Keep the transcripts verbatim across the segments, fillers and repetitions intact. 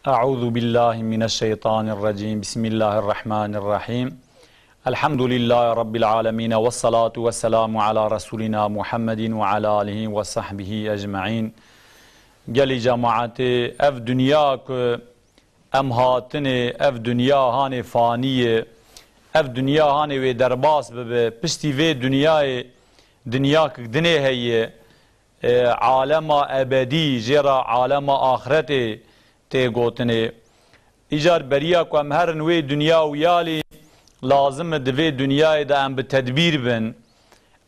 أعوذ بالله من الشيطان الرجيم. بسم الله الرحمن الرحيم. الحمد لله رب العالمين، والصلاة والسلام على رسولنا محمد وعلى آله وصحبه أجمعين. Gelî cemaetê, ev dinya ku em hatinê, ev dinya hanê fanî ye, ev dinya hanê wê derbas bibe, piştî vê dinyayê dinyakek dinê heye, e, alema ebedî, jê re alema axretê tê gotinê. Îcar beriya ku em herin wê dinya û yalî, lazim e di vê dinyayê de em bi tedbîr bin.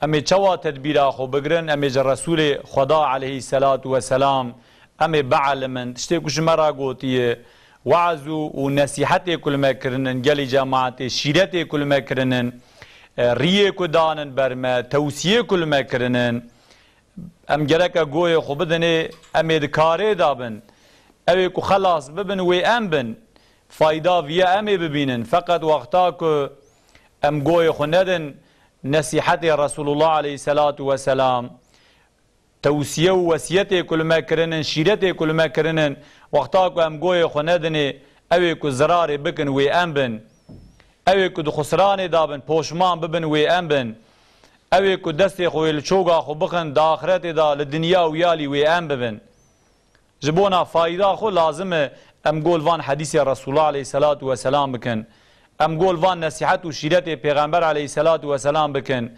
Em ê çawa tedbîra xwe bigirin? Em ê ji Resûlê Xweda aleyhî selatu weselam em ê bielimin. Tiştê ku ji me re gotiye, weaz û, û nesîhetê ku li me kirinin, gelî cemaetê, şîretê ku li me kirinin, e, riyê ku danin ber me, tewsiyê ku li me kirinin. Em gereke goyê xwe bidinê, em ê di karê de bin. Ew ê ku xelas bibin, wê em bin. Fayda viya em ê bibînin. Feqet wexta ku em goyê xwe nedin nesîhetê Resulullah aleyhisselatu vesselam, tewsiye û wesiyetê ku li me kirinin, şîretê ku li me kirinin, wexta ku em goyê xwe nedinê, ew ê ku zirarê bikin, wê em bin. Ew ê ku di xusranê de bin, poşman bibin, wê em bin. Ew ê ku destê xwe wê li çoga xwe bixin, di axretê de, li dinya û yalî wê em bibin. Ji bona fayda xwe lazim e em gol van hedîsê Resulullah aleyhisselatu vesselam bikin. Em gol van nesîhet û şîretê Pêxember aleyhisselatu vesselam bikin.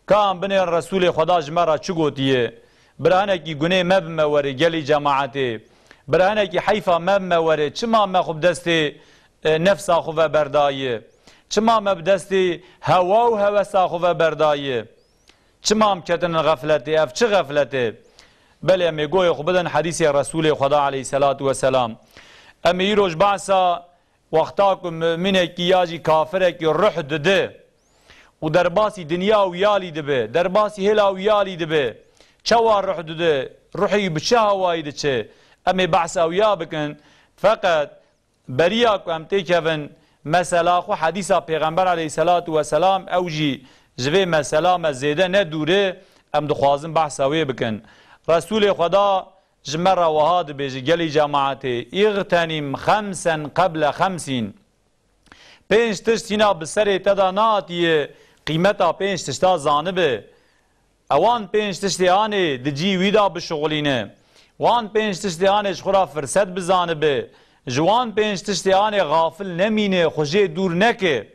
Ka em binêrin Resûlê Xweda ji me re çi gotiye? Bira hinekî gunê me bi me were gelî cemaetê. Bira hinekî heyfa me bi me were. Çima me xwe bi destê, e, nefsa xwe ve berdaye? Çima me bi destê hewa û hewesa xwe ve berdaye? Çima em ketinin xefletê? Ev çi xeflet e? Belê, em ê goyê xwe bidin hedîsê Resûlê Xweda aleyhisselatu vesselam. Em ê îro ji behsa wexta ku muminekî ya jî kafirekî ruh dide û derbasî dinya û yalî dibe, derbasî hêla û yalî dibe, çawa ruh dide? Ruhî bi çi hawayî diçe? Em ê behsa wî ya bikin. Feqet beriya ku em têkevin mesela xwe hedîsa Pêxember aleyhisselatu vesselam, ew jî ji vê mesela me zêde ne dûr e, em dixwazin behsa wê bikin. Resûlê Xweda ji me re wiha dibêje, gelî cemaetê, "Îxtenîm xemsen qeble xemsîn." Pênc tişt hîna bi serê te de nehatiye, qîmeta pênc tişta zanibe. Ewan pênc tiştê anê di cî wî de bişuxulîne. Wan pênc tiştê anê ji xwe re firset bizanibe. Ji wan pênc tiştê anê xafil nemîne, xwe jê dûr neke.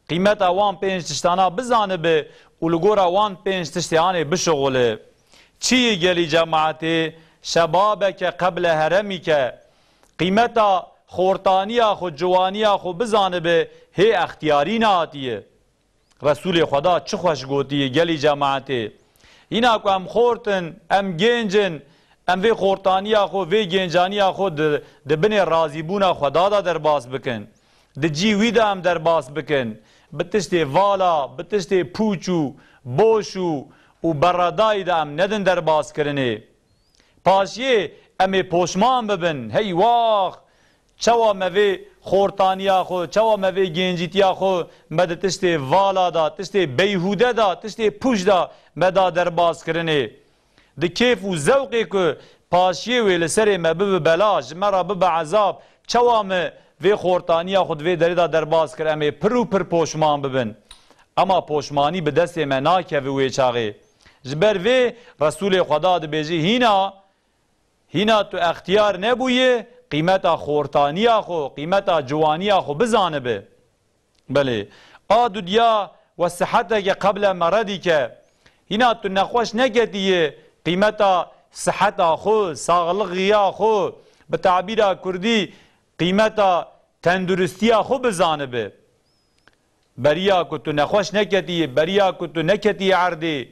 Qîmeta wan pênc tiştana bizanibe û li gora wan pênc tiştê anê bişuxule. Çi yê gelî cemaetê? Şebabeke qeble heremîke. Qîmeta xortaniya xwe, ciwaniya xwe bizanibe, hê extiyarî nehatiye. Resûlê Xweda çi xweş gotiye, gelî cemaetê. Hîna ku em xort in, em gênc in, em vê xortaniya xwe, vê gêncaniya xwe di, di binê razîbûna Xweda de derbas bikin. Di cî wî de em derbas bikin. Bi tiştê vala, bi tiştê pûç û boş û, û beredayî de em nedin derbaskirinê. Paşiyê em ê poşman bibin. Hey wax! Çawa me vê xortaniya xwe, çawa me vê gencîtiya xwe me di tiştê vala de, tiştê beyhûde de, tiştê pûç de me da derbazkirinê? Di kêf û zewqê ku paşiyê wê li serê me bibe bela, ji me re bibe ezab, çawa me vê xortaniya xwe di vê derê de derbaz kir, em ê pir û pir poşman bibin. Ema poşmanî bi destê me nakeve wê çaxê. Ji ber vê Resûlê Xweda dibêje, hîna, hîna tu extiyar nebûyî, qîmeta xortaniya xwe, qîmeta ciwaniya xwe bizanibe. Belê. A dudya we siheteke qeble meredîke. Hîna tu nexweş neketiyê, qîmeta siheta xwe, saxlixiya xwe, bi tabîra kurdî, qîmeta tenduristiya xwe bizanibe. Beriya ku tu nexweş neketiyê, beriya ku tu neketiyê erdê,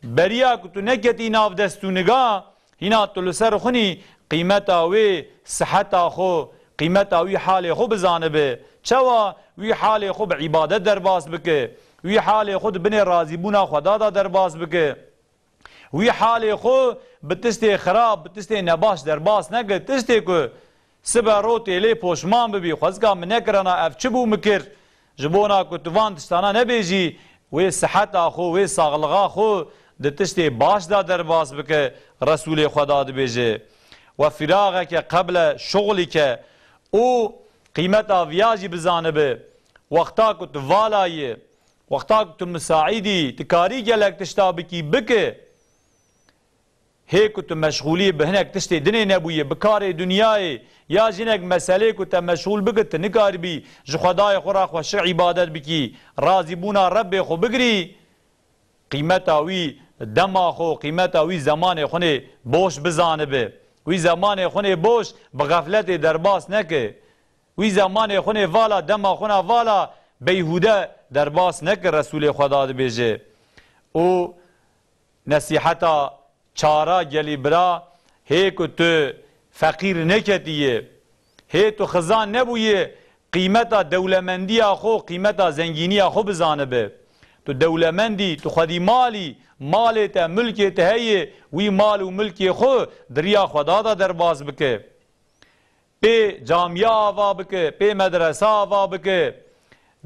beriya ku tu neketî nav destûniga, hîna tu li ser xwinî qîmeta wê siheta xwe, qîmeta wî halê xwe bizanibe. Çawa wî halê xwe bi îbadet derbas bike, wî halê xwe di binê razîbûna Xweda de derbas bike. Wî halê xwe bi tiştê xirab, bi tiştê nebaş derbas neke. Tiştê ku sibe ro tê lê poşman bibî, xwezika min nekirana, ev çi bû min kir? Ji bona ku tu van tiştana nebêjî, wê siheta xwe, wê saxlixa xwe di tiştê baş de derbas bike, Resûlê Xweda dibêje. Ve firaxeke qeble şuxlike û qîmeta viya jî bizanibe. Wexta ku tu vala yî, wexta ku tu misaîd î, tu karî gelek tişta bikî, bike. Hê ku tu meşxûlî bi hinek tiştê dinê nebûye, bi karê dinyayê ya ji hinek meselê ku te meşxûl bike, tu nikaribî ji Xwedayê xwe re xweşik îbadet bikî, razîbûna Rebbê xwe bigirî, qîmeta wî dema xwe, qîmeta wî zemanê xwe nê boş bizanibe. Wî zemanê xwe nê boş bi xefletê derbas neke. Wî zemanê xwe nê vala, dema xwe na vala beyhûde derbas neke, Resûlê Xweda dibêje. Û nesîheta çara gelî bira, hê ku tu feqîr neketiyê, hê tu xizan nebûyê qîmeta dewlemendiya xwe, qîmeta zengîniya xwe bizanibe. Tu dewlemendî, tu xwedî malî, malê te, milkê te heye, wî mal û milkê xwe di riya Xweda de derbas bike. Pê camiya ava bike, pê medrese ava bike,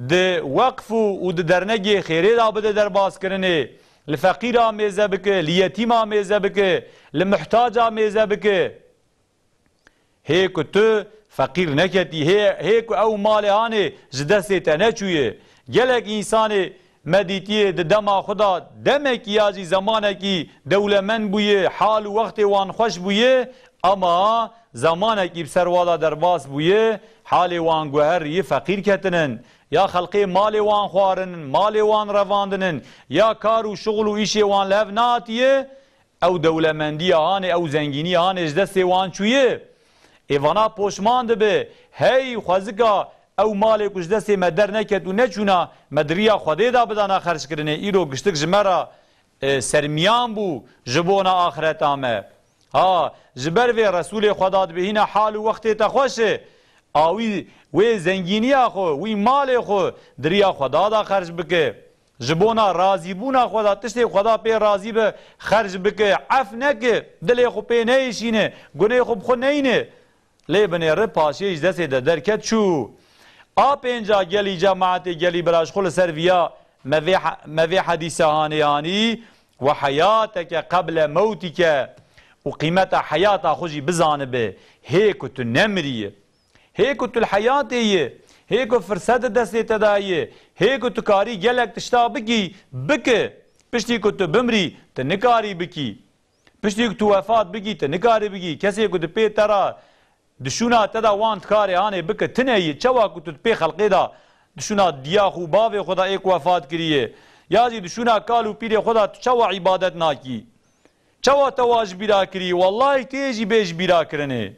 di weqf û, û di dernegê xêrê de bide derbazkirinê, li feqîra mêze bike, li yetîma mêze bike, li muhtaca mêze bike. Hê ku tu feqîr neketî, hê, hê ku ew malê hanê ji destê te neçûye. Gelek însanê me dîtiye di dema xwe de demekî ya jî zemanekî dewlemend bûye, hal û wextê wan xweş bûye, ama zemanekî bi ser wa de derbas bûye, halê wan guherî, feqîr ketinin. Ya xelqê malê wan xwarinin, malê wan revandinin, ya kar û şixul û îşê wan li hev nehatiye, ew dewlemendiya hanê, ew zengîniya hanê ji destê wan çûye. Ê vana poşman dibe, hey xwezika ew malê ku ji destê me derneket û neçûna, me di riya Xwedê de bidana xerckirinê, îro giştik ji me re, e, sermiyan bû ji bona axireta me. Ha, ji ber vê Resûlê Xweda dibê hîna hal û wextê te xweş e. A wî, wê zengîniya xwe, wî malê xwe di riya Xweda de xerc bike. Ji bona razîbûna Xweda, tiştê Xweda pê razî be, xerc bike, ef neke, dilê xwe pê neyişîne, gunê xwe bi xwe neyne. Lê binêre paşê ji destê de derket çû. A pênca gelî cemaetê gelî bira ji xwe li ser viya me vê he-, me vê hedîsa hanê hanî, "Ve heyateke qeble mewtike", û qîmeta heyata xwe jî bizanibe, hê ku tu nemirî. Hê ku tu li heyatê yî, hê ku firset di destê te de ye, hê ku tu karî gelek tişta bikî, bike. Piştî ku tu bimrî, tu nikarî bikî. Piştî ku tu wefat bikî, tu nikarî bikî. Kesê ku di pê te re, di şûna te de wan dikarê hanê bike, tune yî. Çawa ku tu di pê xelqê de, di şûna diya xwe û bavê xwe de ê ku wefat kiriye, ya jî di şûna kal û pîrê xwe de tu çawa îbadet nakî? Çawa te wa ji bîra kirî? Wellahî tê jî bê ji bîra kirinê.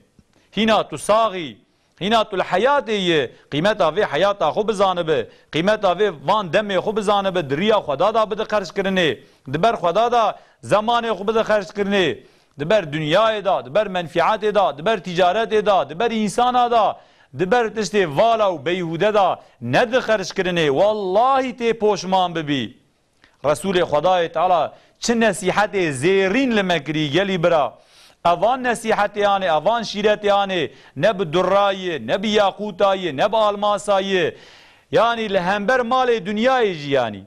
Hîna tu sax î, hîna tu li heyatê yî, qîmeta vê heyata xwe bizanibe, qîmeta vê van demê xwe bizanibe, di riya Xweda de bide xerckirinê, di ber Xweda de zemanê xwe bide xerckirinê, di ber dinyayê de, di ber menfîetê de, di ber tîcaretê de, di ber însana de, di ber tiştê vala û beyhûde de nedi xerckirinê. Wellahî tê poşman bibî. Resûlê Xwedayê Teala çi nesîhetê zêrîn li me kirî, gelî bira. Evan nesîhetê anê, evan şîretê anê, ne bi durra ye, ne bi yaqûta ye, ne bi almasa ye. Yanî li hember malê dinyayê jî yanî.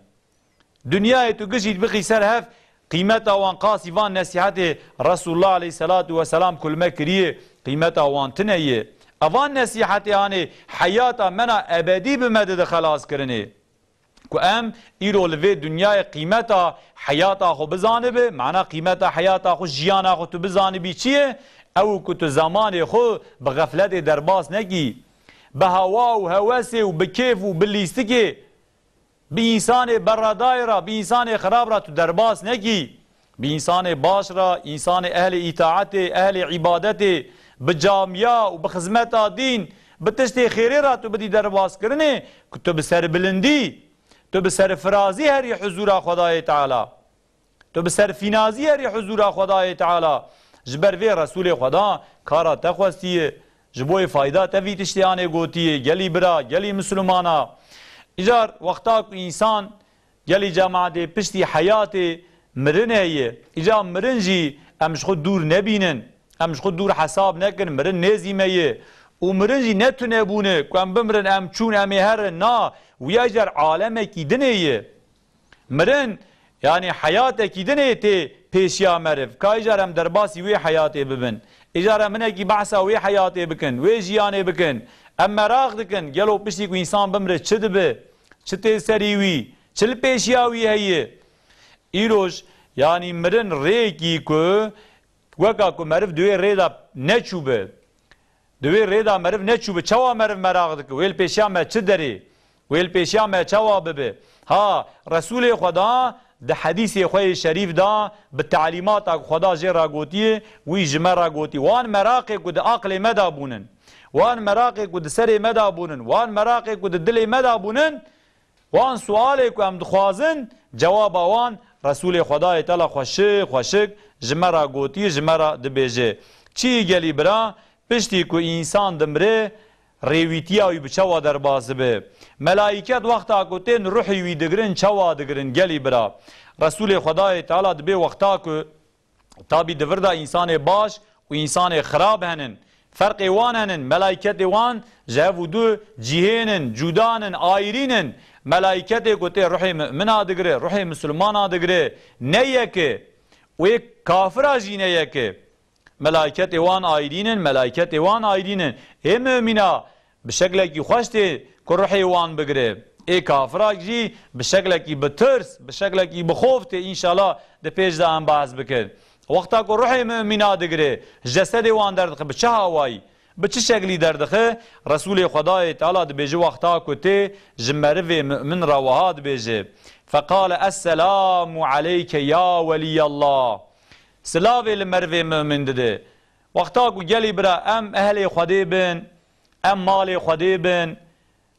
Dinyayê tu gişî bixî ser hev, qîmeta wan qasî van nesîhetê Resulullah aleyhisselatu vesselam ku li me kiriye, qîmeta wan tune ye. Evan nesîhetê anê heyata mena ebedî bi me dide xelas kirinê. Ku em îro li vê dinyayê qîmeta heyata xwe bizanibe, mana qîmeta heyata xwe, jiyana xwe tu bizanibî çi ye? Ew ku tu zemanê xwe bi xefletê derbas nekî, bi hewa û hewesê û bi kêf û bi lîstikê, bi însanê beredayê re, bi însanê xirab re tu derbas nekî. Bi însanê baş re, însanê ehlê îtaetê, ehlê îbadetê, bi camiya û bi xizmeta dîn, bi tiştê xêrê re tu bidî derbas kirinê, ku tu bi serbilindî, tu bi serfirazî herî huzûra Xwedayê Teala. Tu bi serfînazî herî huzûra Xwedayê Teala. Ji ber vê Resûlê Xweda kara te xwestiye, ji bo yê fayda te vî tiştê anê gotiye, gelî bira, gelî misilmana. Îcar wexta ku însan Gelî cemaetê piştî heyatê mirin heye. Îca mirin jî em ji xwe dûr nebînin. Em ji xwe dûr hesab nekin. Mirin nêzî me ye. Û mirin jî ne tunebûn e ku em bimirin, em çûn, em ê herin. Na, wiya îcar alemekî din ê ye. Mirin, yanî heyatekî din ê tê pêşiya meriv. Ka îcar em derbasî wê heyatê bibin. Îcar em hinekî behsa wê heyatê bikin, wê jiyanê bikin. Em meraq dikin, gelo piştî ku însan bimre çi dibe? Çi tê serî wî? Çi li pêşiya wî heye? Îroj, yanî mirin rêyekî ku weka ku meriv di wê rê de neçûbe. Di wê rê de meriv neçûbe. Çawa meriv meraq dike? Wê li pêşiya me çi derê? Wê li pêşiya me çawa bibe? Ha, Resûlê Xweda di hedîsê xwe yê şerîf de bi talîmata ku Xweda jê re gotiye, wî ji me re gotî. Wan meraqê ku di aqlê me de bûnin, wan meraqê ku di serê me de bûnin, wan meraqê ku di dilê me de bûnin, wan sualê ku em dixwazin, cewaba wan Resûlê Xwedayê Teala xweşik xweşik ji me re gotiye, ji me re dibêje. Çi gelî bira, piştî ku însan dimre, rêwîtiya wî bi çawa derbas dibe? Melayîket wexta ku tên ruhê wî digirin, çawa digirin gelî bira? Resûlê Xwedayê Teala dibê wexta ku tabî di vir de însanê baş û însanê xirab henin. Ferqê wan henin, melayîketê wan ji hev û du cihên in, cudan in, ayrîn in. Melayîketê ku tê ruhê mumina digire, ruhê misilmana digire, ne yek e. Wê kafira jî ne yek e. Melayîketê wan ayrîn in, melayîketê wan ayrîn in. Ê mumîna bi şeklekî xweş tê ku ruhê wan bigire. Ê kafirak jî bi şeklekî bi tirs, bi şeklekî bi xof tê, înşallah di pêş de em behs bikin. Wexta ku ruhê mumîna digire, jesedê wan derdixe bi çi hawayî, bi çi şeklî derdixe? Resûlê Xwedayê Teala dibêje wexta ku tê ji merivê mumin re wiha dibêje. Feqale, "Esselamu aleyke ya weliyallah." Silavê li merivê mumin dide. Wexta ku gelî bira em ehlê Xwedê bin, em malê Xwedê bin,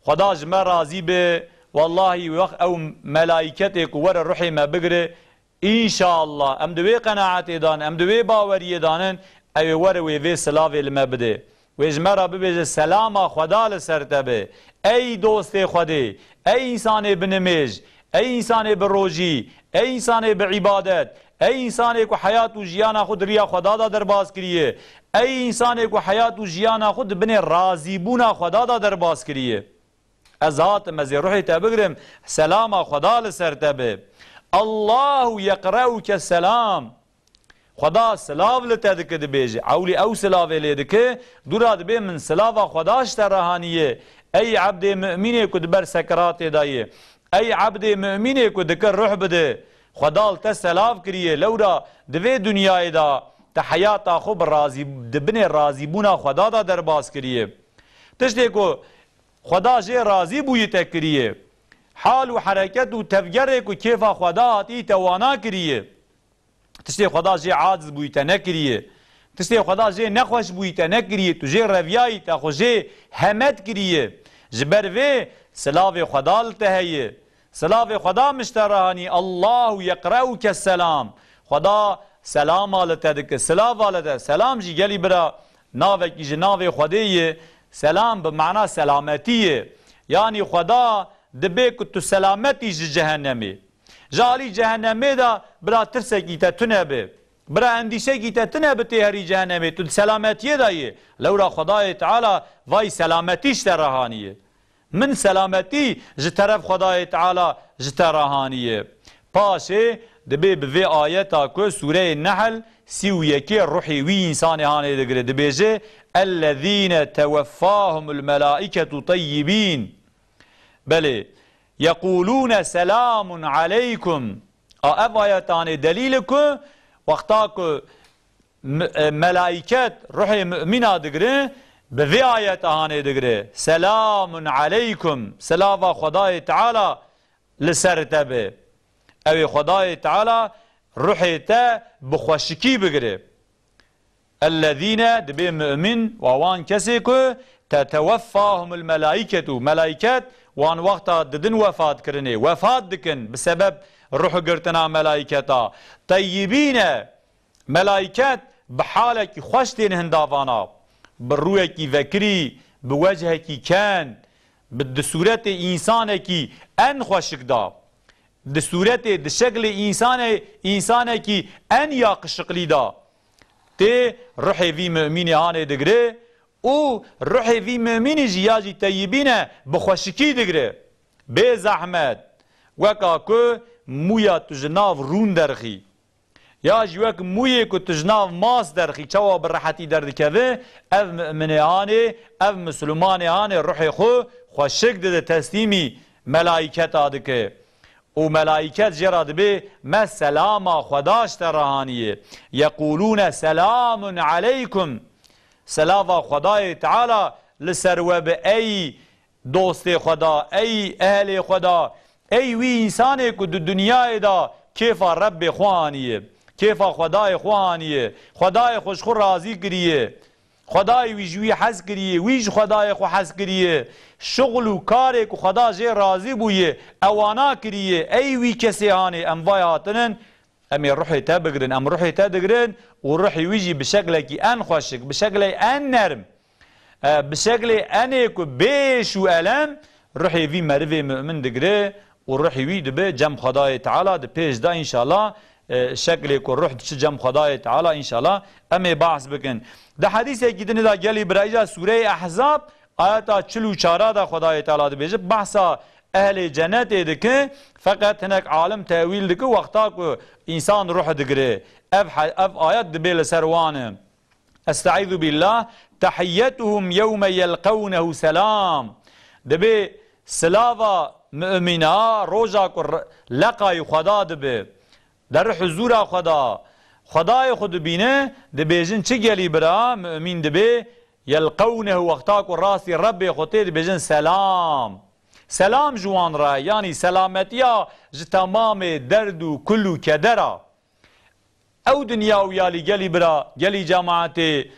Xweda ji me razî be, wellahî wext ew melayîketê ku were ruhê me bigire, înşallah em di wê qenaetê dan, em di wê baweriyê danin, ew ê were wê vê silavê li me bide. Wê ji me re bibêje, "Selama Xweda li ser te be." Ey dostê Xwedê, ey însanê binimêj, ey însanê bi rojî, ey însanê bi îbadet, ey însanê ku heyat û jiyana xwe di riya Xweda de derbas kiriye, ey însanê ku heyat û jiyana xwe di binê razîbûna Xweda de derbas kiriye. Ez hatim, ez ê ruhê te bigrim, selama Xweda li ser te be. Allahu yeqreuke selam. Xweda silav li te dike, dibêje. Ewlî ew silavê lê dike, dûra dibê min silava Xweda ji te re haniye. Ey ebdê mumînê ku di ber sekeratê de ye. Ey ebdê mumînê ku dike ruh bide. Xweda li te selav kiriye. Lewra di vê dinyayê de te heyata xwe bi razî, di binê razîbûna Xweda de derbas kiriye. Tiştê ku Xweda jê razî bûyî te kiriye. Hal û hereket û tevgerê ku kêfa Xweda hatî te wana kiriye. Tiştê Xweda jê aciz bûyî te nekiriye. Tiştê Xweda jê nexweş bûyî te nekiriye. Tu jê reviyayî te xwe jê hemed kiriye. Ji ber vê silavê Xweda li te heye. Silavê Xweda min ji te re hanî. Allahu yeqreuke selam. Xweda selama li te dike. Silava li te. Selam jî gelî bira navekî ji navê Xwedê ye. Selam bi mana selametî ye. Yanî Xweda dibê ku tu selametî ji cehennemê. Ji alî cehennemê de bira tirsekî te tune be. Bira endîşekî te tune bi tê herî cehennemê. Tu di selametiyê de yê. Lewra Xwedayê Teala vay selametî ji te re haniye. Min selametî ji teref Xwedayê Teala ji te re haniye. Paşê dibê bi vê ayeta ku Sûreyê Nehl sî û yekê ruhê wî însanê hanê digire, dibêje, "Ellezîne teweffahumul melâiketu teyyibîn." Belê, "Yeqûlûne selâmun aleykum." A ev ayet hanê delîl e ku wexta ku m-, e, melaiket ruhê mumîna digire, bi vê ayeta hanê digire. Selamun aleykum. Selava Xwedayê Teala li ser te be. Ew ê Xwedayê Teala ruhê te bi xweşikî bigire. Ellezîne dibê mu'min wa wan kesê ku teteweffahumul melaiketu. Melaiket wan wexta didin wefat kirinê. Wefat dikin bi sebeb ruh girtina melaiketa. Teyyibîne Melaiket bi halekî xweş tên hindavana, bi rûyekî vekirî, bi wechekî ken, bi di sûretê însanekî en xweşik da, di sûretê, di şeklê însanê, însanekî en yaqişiqlî da. Tê ruhê vî mumînê hanê digire û ruhê vî mumînî jî ya jî teyibîne bi xweşikî digire. Bê zehmet, weka ku mûya tu ji nav rûn derxî. Ya jî wek mûyê ku tu ji nav mas derxî, çawa bi rehetî derdikeve, ev mu'minê hanê, ev misilûmanê hanê ruhê xwe xweşik dide, teslîmî melaîketa dike. Û melaîket jê re dibê, me selama Xweda ji te re haniye. Yeqûlûne selamun aleykum. Selava Xwedayê Teala li ser we bi, ey dostê Xweda, ey ehlê Xweda, ey wî însanê ku di dinyayê de kêfa Rebbê xwe aniye, kêfa Xwedayê xwe aniye, Xwedayê xwe ji xwe razî kiriye, Xwedayê wî ji wî hez kiriye, wî ji Xwedayê xwe hez kiriye, şixul û karê ku Xweda jê razî bûye, ewana kiriye, ey wî kesê hanê em vay hatinin, Em ê ruhê te bigirin, em ruhê te digirin û ruhê wî jî bi şeklekî en xweşik, bi şeklê en nerm, e, bi şeklê enê ku bê êş û elem, ruhê vî merivê mu'min digire û ruhê wî dibe cem Xwedayê Teala di pêş de, înşallah, e, şeklê ku ruh diçi cem Xwedayê Teala, înşallah, em ê behs bikin. Di hedîsekî din de gelî bira, îca Sûreyê Ehzab, ayeta çil û çara de Xwedayê Teala dibêje, behsa ehlê cenetê dike, feqet hinek alim tewîl dike, wexta ku însan ruh digire. Ev he-, ev ayet dibê li ser wan e. Estaizu billah, tehiyyetuhum yewme yelqewnehu selam. Dibê silava mu'mina roja ku r-, leqayî Xweda dibe. Der huzûra Xweda, Xwedayê xwe dibîne, dibêjin çi gelî bira, mu'mîn dibê, yelqewnehu, wexta ku rastî Rebbê xwe tê, dibêjin selam. Selam ji wan re, yanî selametiya ji temamê derd û kul û kedera. Ew dinya û yalî gelî bira, gelî cemaetê,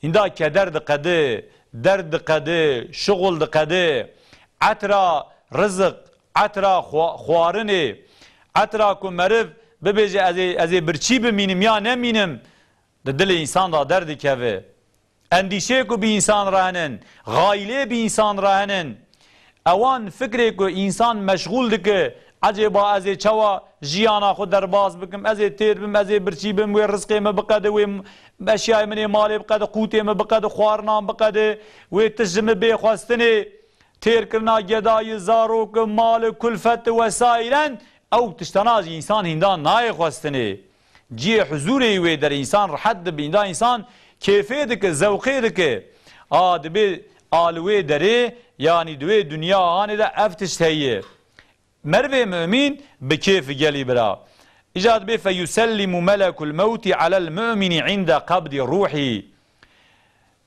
hînda keder diqede, derd diqede, şixul diqede, etra rizik, etra xwa-, xwarinê, etra ku meriv bibêje, ez ê, ez ê birçî bimînim ya nemînim, di dilê însan de derdikeve. Endîşê ku bi însan re henin, xaylê bi însan re henin, ewan fikrê ku însan meşxûl dike, ecêba ez ê çawa jiyana xwe derbas bikim, ez ê têr bim, ez ê birçî bim, wê rizqê min biqede, wê eşyayê min ê malê biqede, qûtê min biqede, xwarinan biqede, wê tişt ji min bê xwestinê, têrkirina gedayî, zarok, mali, kulfet, wesaîlen, ew tiştana jî însan hîndan nayê xwestinê. Cihê huzûrê wê der însan rehet dibe, hînda însan kêfê dike, zewqê dike. A, dibê a li wê derê, yanî di wê dinya hanê de ev tişt heye. Merivê mumîn bi kêf gelî bira. Îca dibê feyusellimu melekul mewtî alel mumînî inde qabdî ruhî.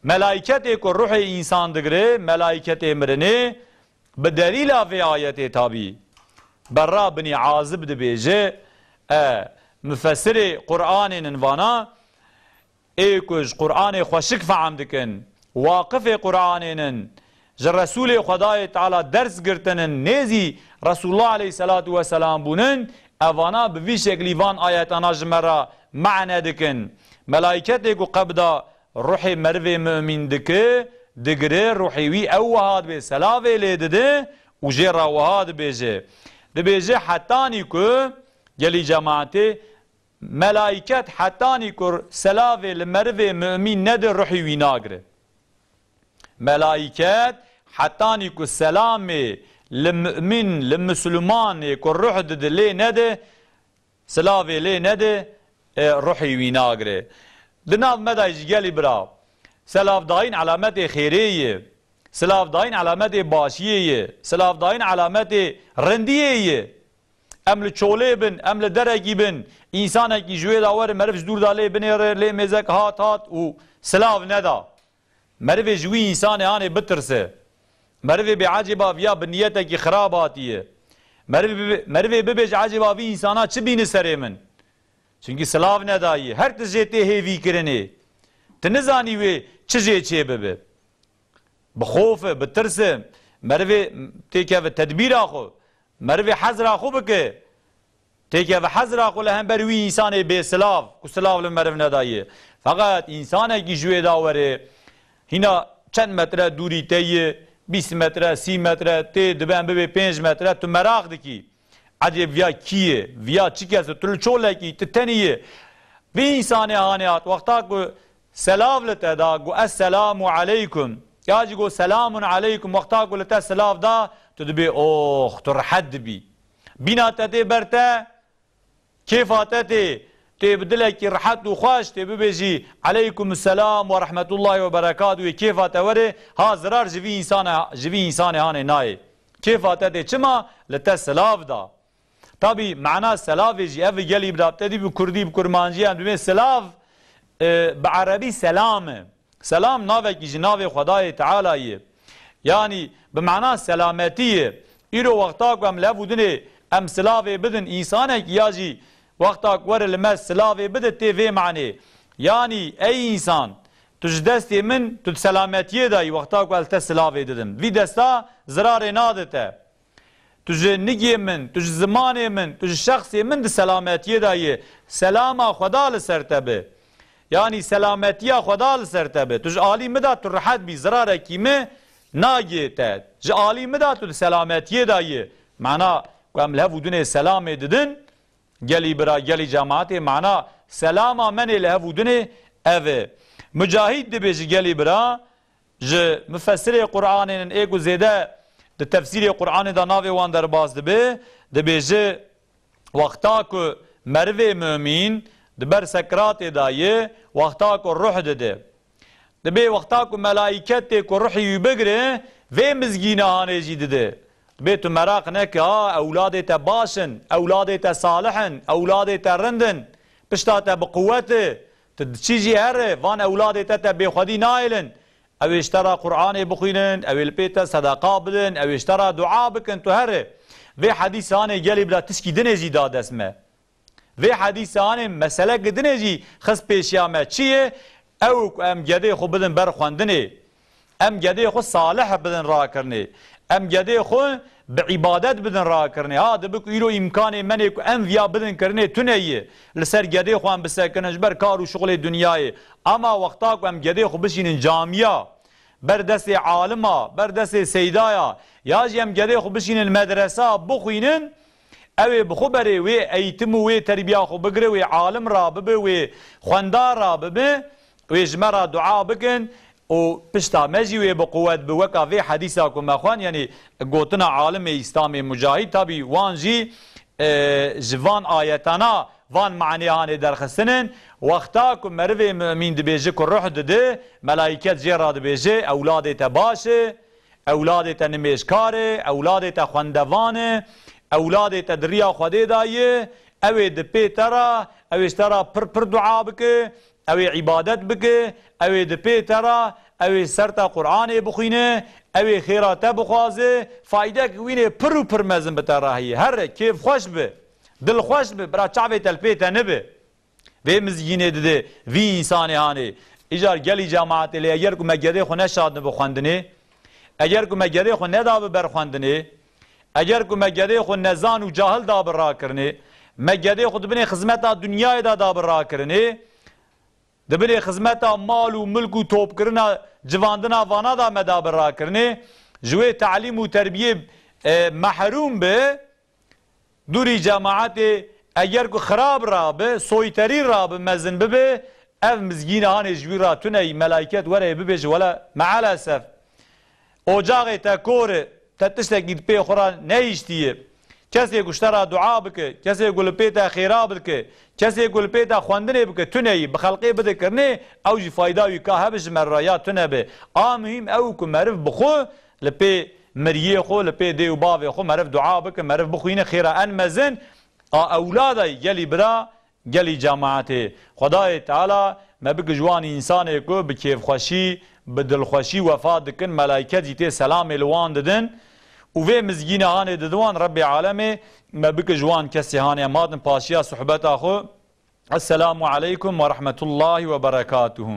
Melaîketê ku ruhê însan digire, melaîketê mirinê, bi delîla vê ayetê tabî. Berra binî Azib dibêje, e, mufesirê Qur'anê nin vana, ê ku ji Qur'anê xweşik fehm dikin, waqifê Qur'anê nin, ji Resûlê Xwedayê Teala ders girtinin, nêzî Resulullah aleyhisselatu vesselam bûnin, evana bi vî şeklî van ayetana ji me re mane dikin. Melaîketê ku qebda ruhê merivê mumîn dike, digire, ruhê wî ew wiha dibê, selavê lê dide û jê re wiha dibêje. Dibêje hetanî ku gelî cemaetê Melaîket hetanî ku selavê li merivê mumîn nede, ruhî wî nagire. Melaîket hetanî ku selamê li mumîn, li mislimanê ku ruh dide lê nede, silavê lê nede, e, ruhî wî nagire. Di nav me de jî gelî bira, selavdayîn elametê xêrê ye. Silavdayîn elametê başiyê ye. Silavdayîn elametê rindiyê ye. Em li çolê bin, em li derekî bin, însanekî ji wê de were, meriv ji dûr de lê binêre, lê mêzek hat, hat û silav neda. Merivê ji wî însanê hanê bitirse. Merivê bê ecêba viya bi niyetekî xirab hatiye. Merivê bibe-, merivê bibêje ecêba vî însana çi bîne serê min? Çimkî silav nedayî. Her tişt jê tê hêvîkirinê. Tu nizanî wê çi jê çê bibe. Bi xof e, bi tirs e. Merivê têkeve tedbîra xwe. Merivê hezra xwe bike. Têkeve hezra xwe li hember wî însanê bê silav, ku silav li meriv nedaye. Feqet însanekî ji wê da were, hîna çend metre dûrî te ye, bîst metre, sî metre, tê diben bibe pênc metre, tu meraq dikî. Ecêb viya kî ye? Viya çi kes e? Tu li çolekî, tu tenî ye. Vî însanê hanê hat, wexta ku selav li te da, got, "Esselamu aleykum." Ya jî got, "Selamun aleykum." Wexta ku li te silav da, tu dibê, ox, tu rehet dibî. Bîna te tê ber te, kêfa te tê, tê bi dilekî rehet û xweş tê bibêjî, "Eleykum selam ve rahmetullahi ve berekatuh, wê kêfa te were", ha zirar ji vî însana, ji vî însanê hanê nayê. Kêfa te tê çima? Li te silav da. Tabî mana selavê jî ev gelî bira te dî bi kurdî, bi kurmancî em dibê silav, e, bi erebî selam e. Selam navekî ji navê Xwedayê Teala ye. Yanî bi mana selametî ye. Îro wexta ku em li hev û dinê em silavê bidin, însanekî ya jî wexta ku were li me silavê bide tê vê manê. Yanî ey însan, tu ji destê min, tu di selametiyê de yî wexta ku ez te silavê didim. Vî desta zirarê nade te. Tu ji nigê min, tu ji zimanê min, tu ji şexsê min di selametiyê de yî. Selama Xweda li ser te be. Yanî selametiya Xweda li ser te be. Tu ji alî min de tu rehet bî, zirarekî min nagê te. Ji alî min de tu di selametiyê de yî. Mana ku em li hev û dinê selamê didin, gelî bira, gelî cemaetê, mana selama me nê li hev û dinê ev e. Mucahîd dibêje gelî bira, ji mufessirê Qur'anê nin ê ku zêde di tefsîrê Qur'anê de navê wan derbas dibe, dibêje, wexta ku merivê mumîn di ber sekratê de ye, wexta ku ruh dide. Dibê wexta ku melaiket tê ku ruhî wî bigire, vê mizgîna hanê jî dide. Dibê tu meraq neke, ha, ewladê te baş in, ewladê te salih in, ewladê te rind in. Pişta te bi quwet e. Tu diçî jî here, van ewladê te te bêxwedî nahêlin. Ew ê ji te re Qur'anê bixwînin, ew ê li pê te sedeqa bidin, ew ê ji te re dua bikin, tu here. Vê hedîsanê gelî bila tişkî dinê jî da dest me. Vê hedîsanê meselek dinê jî xist pêşiya me. Çi ye? Ew ku em gedê xwe bidin ber xwendinê. Em gedê xwe salih bidin rakirinê. Em gedê xwe bi îbadet bidin rakirinê. Ha, dibe ku îro îmkanê me nê ku em viya bidin kirinê tune ye. Li ser gedê xwe em bisekinin ji ber kar û şixulê dinyayê. Ama wexta ku em gedê xwe bişînin camiya, ber destê alima, ber destê seydaya, ya jî em gedê xwe bişînin medresa, bixwînin, ew ê bi xwe berê wê eğitim û wê terbiya xwe bigire, wê alim rabibe, wê xwendar rabibe, wê ji me re dua bikin û pişta me jî wê bi quwet bi. Weka vê hedîsa ku me xwend, yanî gotina alimê Îslamê Mucahîd, tabî wan jî, e, ji van ayetana van manê hanê derxistinin. Wexta ku merivê mumîn dibêje ku ruh dide, melaiket jê re dibêje, ewladê te baş e, ewladê te nimêjkar e, ewladê te xwendevan e, ewladê te di riya Xwedê de ye, ew ê di pê te re, ew ê ji te re pir pir dua bike, ew ê îbadet bike, ew ê di pê te re, ew ê ser te Qur'anê bixwîne, ew ê xêra te bixwaze, faydek wînê pir û pir mezin bi te re heye. Here, kêfxweş bi, dilxweş bi, bira çavê te li pê te nibe. Vê mizgînê dide, vî însanê hanê. Îcar gelî cemaetê lê eger ku me gedê xwe neşandin bi xwendinê, eger ku me gedê xwe neda bi ber xwendinê, eger ku me gedê xwe nezan û cahil da bi rakirinê, me gedê xwe di binê xizmeta dinyayê de da bi rakirinê, di binê xizmeta mal û milk û topkirina, civandina vana da me da bi rakirinê, ji wê telîm û terbiyê, e, mehrûm bi, dûrî cemaetê eger ku xirab rabe, soyterî rabe, mezin bibe, ev mizgîna hanê ji wî re tune yî, melaiket were bibêje, wele meelesef, ocaxê te kor e, te tiştekî di pê xwe re nehiştiye. Kesê ku ji te re dua bike, kesê ku li pê te xêra bike, kesê ku li pê te xwendinê bike, tune yî, bi xelqê bide kirinê, ew jî fayda wî ka hebe ji me re ya tune be. A muhîm ew ku meriv bi xwe li pê miriyê xwe, li pê dê û bavê xwe meriv dua bike, meriv bixwîne, xêra en mezin a ewlada yî, gelî bira, gelî cemaetê. Xwedayê Teala me bike ji wan însanê ku bi kêfxweşî, bi dilxweşî wefa dikin, melaiket jî tê selamê li wan didin û vê mizgînê hanê didin wan, Rebbê alemê me bike ji wan kesê hanê. Em hatin paşiya sohbeta xwe. Esselamu aleykum ve rahmetullahi ve berekatuhu.